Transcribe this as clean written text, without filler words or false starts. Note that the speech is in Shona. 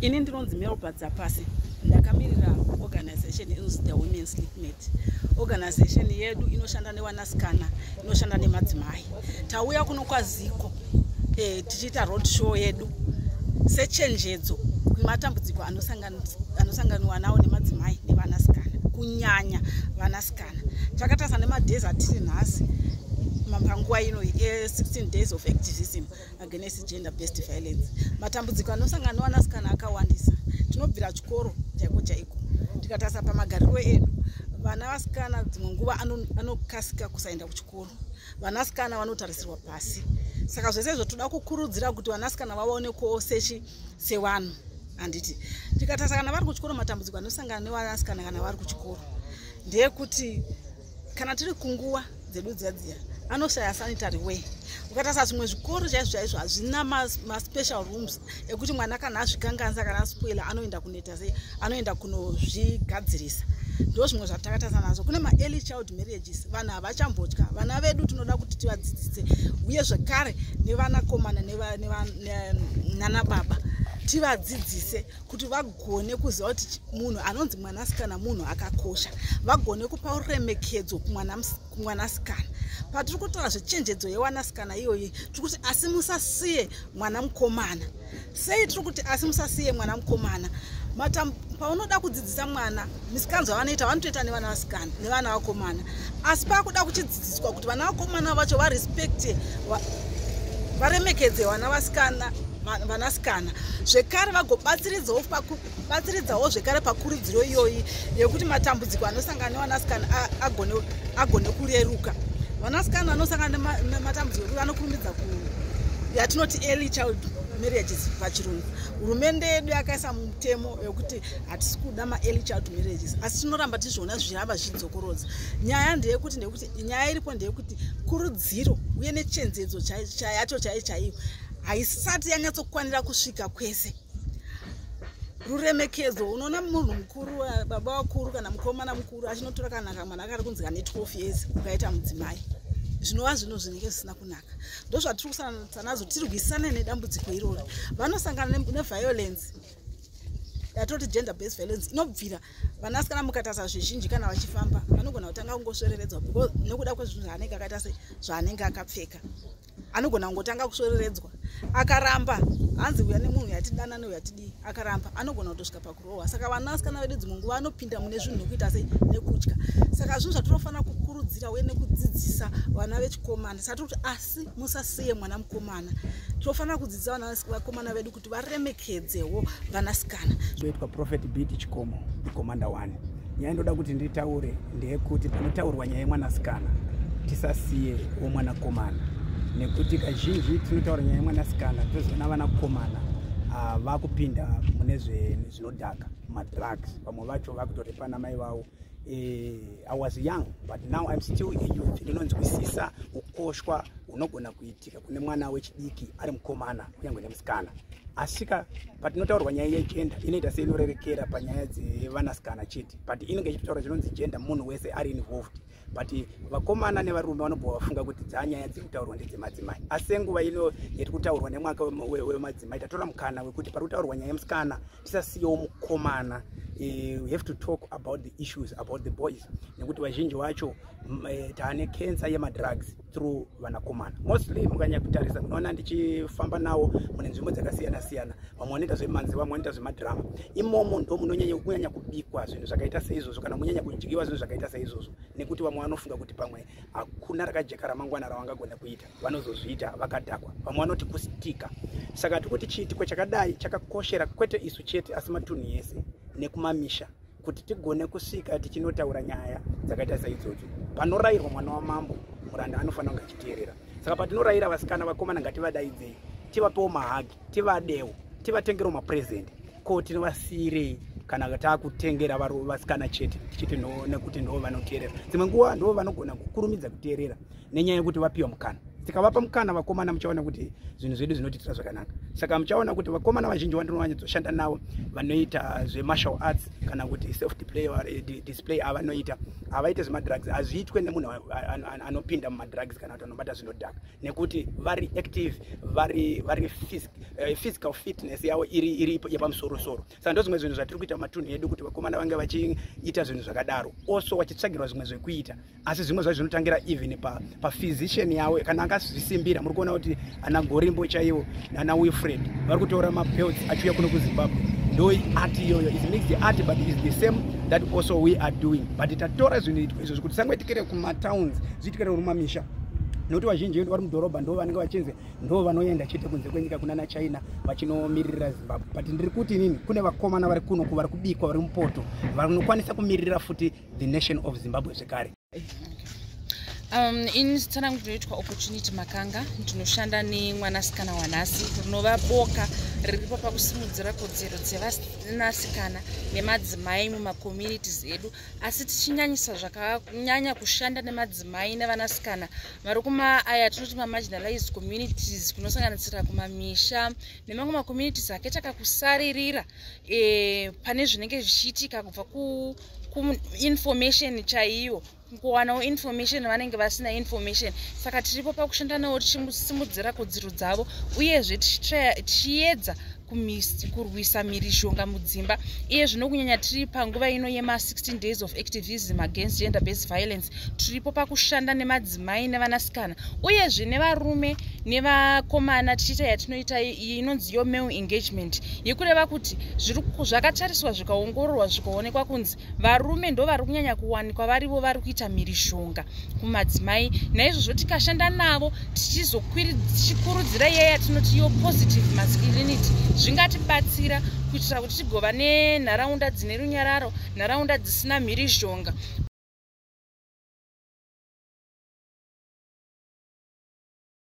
Ini ndinonzi Melba Dzapasi, ndakamirira organization inonzi the Women's Leapnet. Organization yedu inoshanda nevanasikana, inoshanda nemadzimai. Tauya kuno kwaZiko tichiita road show yedu sechenjedzo kumatambudziko anosanganiwa nawo nemadzimai nevanasikana, kunyanya vanasikana. Takatarisa nemadays atiri nhasi panguva ino e16 days of activism against gender based violence. Matambudziko anosangana nevanasikana akawandisa. Tinobvira chikoro chaiko chaiko, tikatarisa pamagariro edu, vana vasikana dzimwe nguva anokasika kusaenda kuchikoro. Vanasikana vanotarisirwa pasi. Saka zvese izvo toda kukurudzira kuti vanasikana vaonekwawo sechi sevanhu, handiti? Tikatarisa kana vari kuchikoro, matambudziko anosangana nevanasikana kana vari kuchikoro ndeyekuti kana tiri kunguva dzedu dziya dziya, anoshaya sanitary wear. Ukatarisa zvimwe zvikoro chaizvo chaizvo hazvina maspecial rooms ekuti mwana kana azvikanganisa, kana aspoila, anoenda kunoita sei, anoenda kunozvigadzirisa. Ndo zvimwe zvatakatarisa nazvo. Kune maearly child marriages, vanhu havachambotya. Vana vedu tinoda kuti tivadzidzise, uye zvekare nevanakomana nanababa tivadzidzise kuti vagone kuziva kuti munhu anonzi mwanasikana munhu akakosha, vagone kupa ruremekedzo kumwanasikana. Patiri kutaura zvechenjedzo yewanasikana iyoyi, tiri kuti asi musasiye mwana mukomana. Sei tiri kuti asi musasiye mwana mukomana? Paunoda kudzidzisa mwana misikanzwa, vanoita vanotoita nevana vasikana nevana vakomana, asi pakuda kuchidzidziswa kuti vana vakomana vacho varespecte, varemekedze vana vasikana, vanasikana zvekare vagobatsiridzawo zvekare pakurudziro iyoyi yekuti matambudziko anosangana nevanasikana agone kureruka. Vanasikana vanosangana nematambudziko ekuti vanokurumidza ku yatinoti early child marriages pachirungu. Hurumende yedu yakaisa mutemo wekuti hatisi kuda maearly child marriages, asi tinoramba tichiona zvichiramba zvichidzokorodza. Nyaya ndeyekuti nyaya iripo ndeyekuti kurudziro uye nechenjedzo yacho chaiyo chaiyo haisati yanyatsokwanira kusvika kwese. Ruremekedzo, unoona munhu mukuru, baba vakuru kana mukomana mukuru achinotora kana kamwana kari kunzi kane 12 years ukaita mudzimai, zvinova zvinhu zvinenge zvisina kunaka. Ndo zvatiri kusanganisa nazo, tirwisane nedambudziko irori. Vanosangana neviolence yatoti gender based violence inobvira vanasikana. Mukatarisa zvizhinji, kana vachifamba vanogona kutanga kungosvereredzwa because nekuda kwezvinhu zvaanenge akaita se zvaanenge akapfeka. Anogona kungotanga kusvereredzwa, akaramba hanzi uya nemunhu yatidanane, yatidii, akaramba anogona kutosvika pakurohwa. Saka vanasikana vedu dzimwe nguva vanopinda mune zvinhu nekuita sei? Nekutya. Saka zvinhu zvatinofanira kukurudzira uye nekudzidzisa vana vechikomana. Saka tiri kuti asi musasiye mwana mukomana. Tinofanira kudzidzisa vana vakomana vedu kuti varemekedzewo vanasikana. Ndoitwa Prophet Bt Chikomo, the Commander One. Nyaya ndoda kuti nditaure ndeyekuti panotaurwa nyaya yemwanasikana, tisasiye womwanakomana, nekuti kazhinji tinotaura nyaya yemwanasikana, tozoona vanakomana vakupinda mune zvinodhaka, madrugs, vamwe vacho vakutorepana mai vavo. I was young, but now I'm still a youth. Ndinonzwisisa ukoshwa hunogona kuitika kune mwana wechidiki ari mukomana kunyange nemusikana. Asika patinotaurwa nyaya yegender, inoita seinorerekera panyaya dzevanasikana chete, but inenge ichitotaura zvinonzi gender, munhu wese ari involved. But vakomana nevarume vanobva vafunga kuti dzanyaya dziri kutaurwa ndedzemadzimai. Asi senguva ino yetiri kutaurwa nemwaka wemadzimai, tatora mukana wekuti pari kutaurwa nyaya yemusikana, tisasiyewo mukomana. We have to talk about the issues about the boys, nekuti vazhinji vacho taane cancer yemadrugs through vanakomana mostly. Mukanyanya kutarisa, munoona ndichifamba nawo mune nzvimbo dzakasiyana siyana, vamwe vanoita zvemanzi, vamwe vanoita zvemadhirama. Imomo ndo munonyanya kunyanya kubikwa zvinhu zvakaita seizvozvo, kana munyanya kudyiwa zvinhu zvakaita seizvozvo, nekuti vamwe vanofunga kuti pamwe hakuna rakajeka ramangwana ravangagona kuita, vanozozviita vakadhakwa. Vamwe vanoti kustika. Saka tikuti chiitiko chakadai chakakoshera kwete isu chete, asi matunhu ese nekumamisha, kuti tigone kusvika tichinotaura nyaya dzakaita saidzodzo. Panorayirwa mwana wamambo, muranda anofanira kunge achiteerera. Saka patinorayira vasikana, vakomana ngativadaidzei, tivapewo mahugs, tivadewo, tivatengerewo mapresent. Ko tinovasiyirei kana taakutengera vasikana chete, tichiti nekuti ndo vanoteerera? Dzimwe nguva ndo vanogona kukurumidza kuteerera nenyaya yekuti vapiwa mukana. Tikavapa mukana vakomana, muchaona kuti zvinhu zvedu zvinotiitira zvakanaka. Saka muchaona kuti vakomana vazhinji vandinowanyatsoshanda navo vanoita zvemartial arts kana kuti self display avanoita, havaite zvemadrugs. Hazviitwe nemunhu anopinda mumadrugs kana kuti anobata zvinodhaka, nekuti vari active, vari physical fitness yavo iri yepamusorosoro. Saka ndo zvimwe zvinhu zvatiri kuita mumatunhu edu, kuti vakomana vange vachiita zvinhu zvakadaro, also vachitsvagirwa zvimwe zvekuita. Asi zvimwe zvacho zvinotangira even paphysician yavo. Kana akazvisimbira, muri kuona kuti ana Gorimbo chaiwo nana Wilfred vari kutora mabelts achiuya kuno kuZimbabwe. Ndo art iyoyo is mixed art, but is the same that also we are doing, but tatora zvinhu izvo kuti sangoitikire kumatowns, zviitikire kumamisha, nekuti vazhinji vedu vari mudhorobha ndo vanenge vachinzi ndo vanoenda chete kunze kwenyika kunana China vachinomirira Zimbabwe. But ndiri kuti inini kune vakomana vari kunoku vari kubikwa, vari mupoto, vanokwanisa kumirira futi the nation of Zimbabwe zvekare. Ini zita rangu ndinoitwa Opportunity Makanga. Ndinoshanda neMwanasikana Wanhasi, rinova boka riripo pakusimudzira kodzero dzevanasikana nemadzimai mumacommunities edu, asi tichinyanyisa zvakanyanya kushanda nemadzimai nevanasikana vari kuma aya tinoti mamarginalized communities, kunosanganisira kumamisha nemamwe macommunities akaita kakusaririra pane zvinenge zvichiitika, kubva kuinformation chaiyo, kuwanawo information vanenge vasina information. Saka tiripo pakushanda navo tichisimudzira kodzero dzavo, uyezve tichiedza kurwisa mhirizhonga mudzimba. Iye zvino kunyanya tiri panguva ino yema16 days of activism against gender based violence, tiripo pakushanda nemadzimai nevanasikana, uyezve nevarume nevakomana, tichiita yatinoita inonzi yo male engagement, yekureva kuti zvakatariswa, zvikaongororwa, zvikaonekwa kunzi varume ndo vari kunyanya kuwanikwa varivo vari kuita mhirizhonga kumadzimai. Naizvozvo tikashanda navo tichikurudzira iya yatinoti yo positive masculinity, zvingatibatsira kuitira kuti tigova nenharaunda dzine runyararo, nharaunda dzisina mhirizhonga.